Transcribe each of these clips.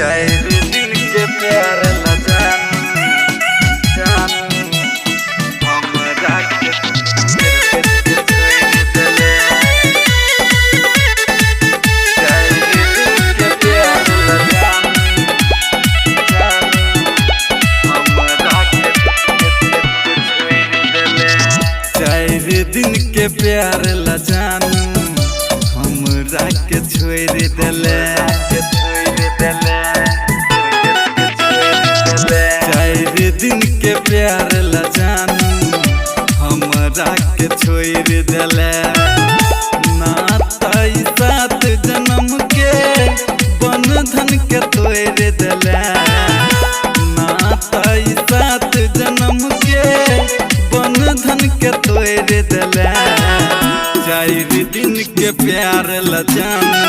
चारि दिन के प्यार ला जानू जानू हमरा के छोड़ देले। चारि दिन के प्यार ला जानू जानू हमरा के छोड़ देले। चारि दिन के प्यार ला जानू हमरा के छोड़ देले। चारि दिन के प्यार ला जानू हमरा के छोड़ देले। नाता सात जन्म के बंधन के तोड़ देले। नाता सात जन्म के बंधन के तोड़ देले। चारि दिन के प्यार ला जानू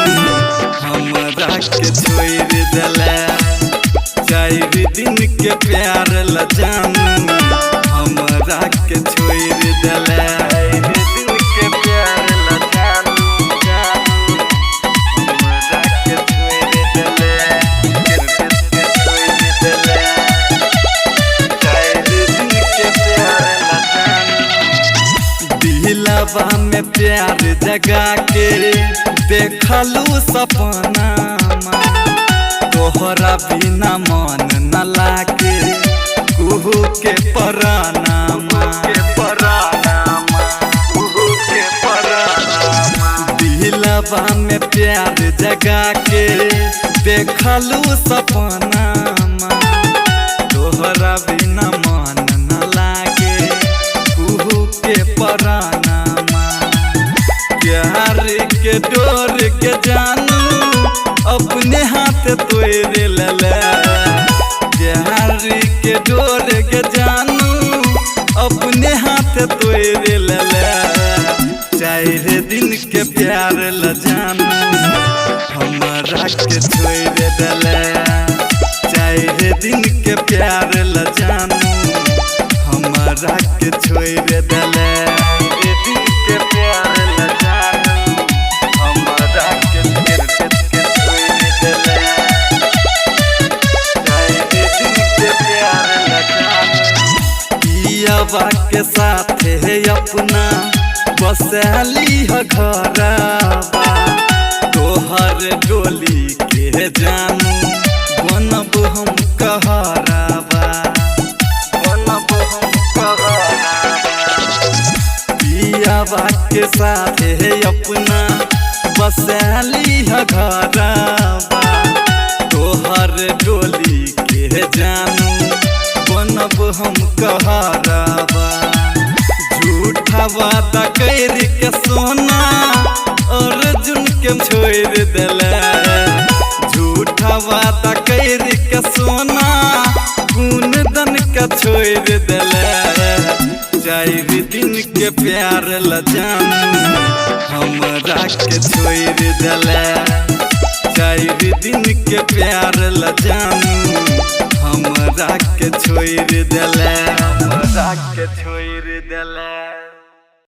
हमरा के छोड़ देले। चारि दिन के प्यार ला जानू हमरा के छोड़ देले। चारि दिन के प्यार ला जानू जानू हमरा के छोड़ देले। छोड़ देले। चारि दिन के प्यार ला जानू दिलवा में प्यार जगा के देखलू सपना तोहरा बिना मन न लागे कुहू के परानामा दिलवा में प्यार जगा के देखलू सपना तोहरा बिना मन न लागे कुहू के परानामा। प्यार के डोर के जानू अपने हाथ तोड़ लेले। प्यार के डोर के जानू अपने हाथ तोड़ लेले। चारि दिन के प्यार ला जानू हमरा के छोड़ देले। चारि दिन के प्यार ला जानू हमरा के छोड़ देले। दिन के प्यार ला जानू हमरा के छोड़ देले। चारि दिन के प्यार ला जानू पियवा के साथ है अपना बसली घरवा तोहर डोली के जानू बनब हम कहरावा बनब हम कहरावा। पियवा के साथ है अपना बसली घरवा तोहर डोली के जानू बनब हम कहरावा। झूठा वादा कर के सोना अर्जुन के छोड़ देले। झूठा वादा कर के सोना कुंदन के छोड़ देले। चारि दिन के प्यार ला जानू हमरा के छोड़ देले। चारि दिन के प्यार ला जानू हमरा के छोड़ देले। हमरा के छोड़ देले।